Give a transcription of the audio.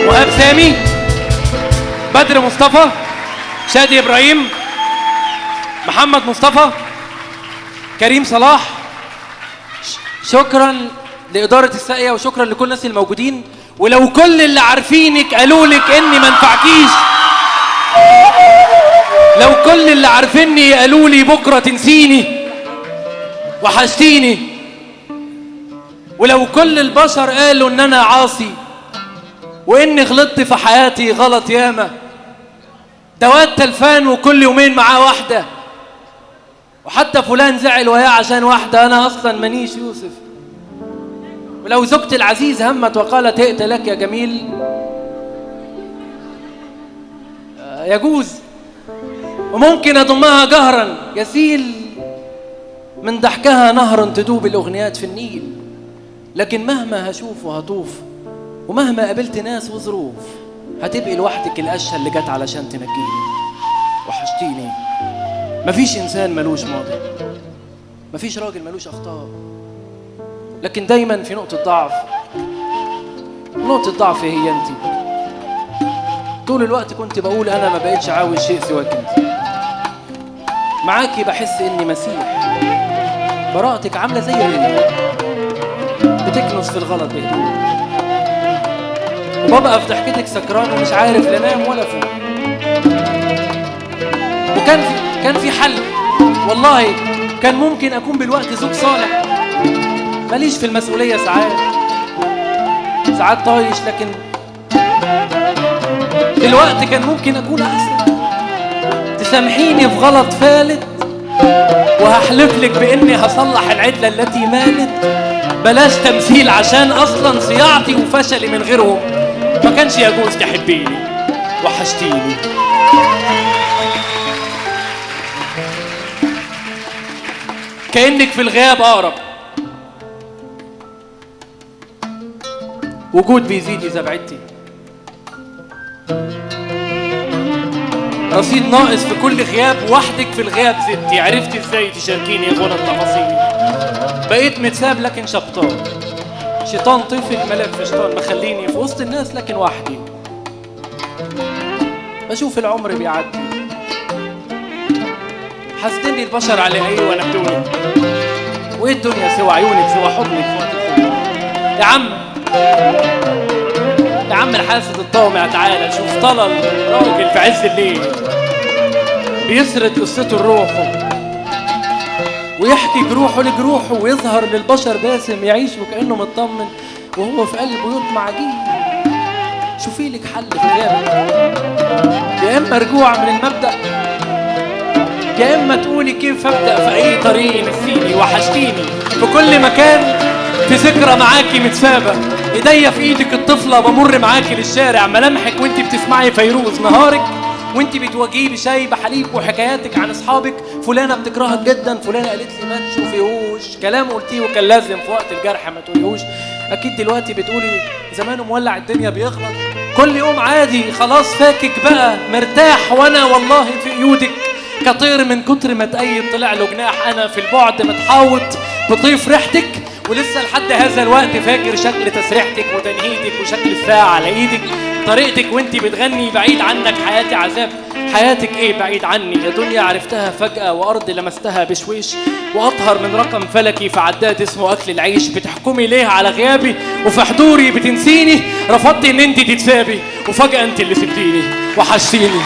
مهاب سامي، بدر مصطفى، شادي ابراهيم، محمد مصطفى، كريم صلاح. شكرا لإدارة الساقية وشكرا لكل الناس الموجودين. ولو كل اللي عارفينك قالوا لك اني ما انفعكيش، لو كل اللي عارفيني قالوا لي بكره تنسيني، وحشتيني. ولو كل البشر قالوا ان انا عاصي واني غلطت في حياتي غلط ياما، دوات تلفان وكل يومين معاه واحدة، وحتى فلان زعل وياه عشان واحدة، انا اصلا مانيش يوسف. ولو زوجتي العزيز همت وقالت هئت لك يا جميل، يجوز وممكن اضمها جهرا، يسيل من ضحكها نهر تدوب الاغنيات في النيل. لكن مهما هشوف وهطوف ومهما قابلت ناس وظروف، هتبقي لوحدك القشه اللي جت علشان تنجيني. وحشتيني. مفيش انسان ملوش ماضي، مفيش راجل ملوش اخطاء، لكن دايما في نقطة ضعف. نقطة ضعف هي انت. طول الوقت كنت بقول انا ما بقتش عاوز شيء سواك انت. معاكي بحس اني مسيح، براءتك عاملة زي الريح بتكنس في الغلط بهدوء، وببقى في ضحكتك سكران ومش عارف لا انام ولا فوق. وكان في حل، والله كان ممكن اكون بالوقت زوج صالح، ماليش في المسؤولية، ساعات ساعات طايش، لكن دلوقتي كان ممكن أكون أحسن. تسامحيني في غلط فالت، وهحلف لك بإني هصلح العدلة التي مالت. بلاش تمثيل عشان أصلا صياعتي وفشلي من غيرهم ما كانش يجوز تحبيني. وحشتيني. كأنك في الغياب أقرب، وجود بيزيد إذا بعدتي، رصيد ناقص في كل غياب، وحدك في الغياب زدتي. عرفتي ازاي تشاركيني غنى التفاصيل. بقيت متساب لكن شبطان، شيطان طفل ملاك في شيطان، مخليني في وسط الناس لكن وحدي. بشوف العمر بيعدي، حاسدني البشر على ايه وانا بدوني، وايه الدنيا سوى عيونك سوى حضنك في وقت الخوف. يا عم يا عم الحاسد الطامع، تعالى شوف طلل راجل في عز الليل بيسرد قصته لروحه ويحكي جروحه لجروحه، ويظهر للبشر باسم يعيش وكأنه مطمن وهو في قلبه يطمع جيل. شوفي لك حل في غيابك، يا اما رجوع من المبدأ، يا اما تقولي كيف ابدأ في اي طريق نسيني. وحشتيني في كل مكان، في ذكرى معاكي متسابة، ايديا في ايدك الطفلة بمر معاكي للشارع، ملامحك وانت بتسمعي فيروز، نهارك وانت بتواجهيه بشاي بحليب، وحكاياتك عن اصحابك، فلانة بتكرهك جدا، فلانة قالت لي ما تشوفيهوش، كلام قلتيه وكان لازم في وقت الجرح ما تقوليهوش. اكيد دلوقتي بتقولي زمانه مولع الدنيا بيغلط كل يوم عادي، خلاص فاكك بقى مرتاح، وانا والله في قيودك كطير من كتر ما تأيد طلع له جناح. انا في البعد متحوط بطيف ريحتك، ولسه لحد هذا الوقت فاكر شكل تسريحتك وتنهيدك وشكل الساعة على ايدك، طريقتك وانت بتغني بعيد عنك حياتي عذاب. حياتك ايه بعيد عني يا دنيا، عرفتها فجأة وارض لمستها بشويش، واطهر من رقم فلكي في عداد اسمه اكل العيش. بتحكمي ليه على غيابي وفي حضوري بتنسيني، رفضتي ان انت تتسابي وفجأة انت اللي سبتيني. وحشتيني.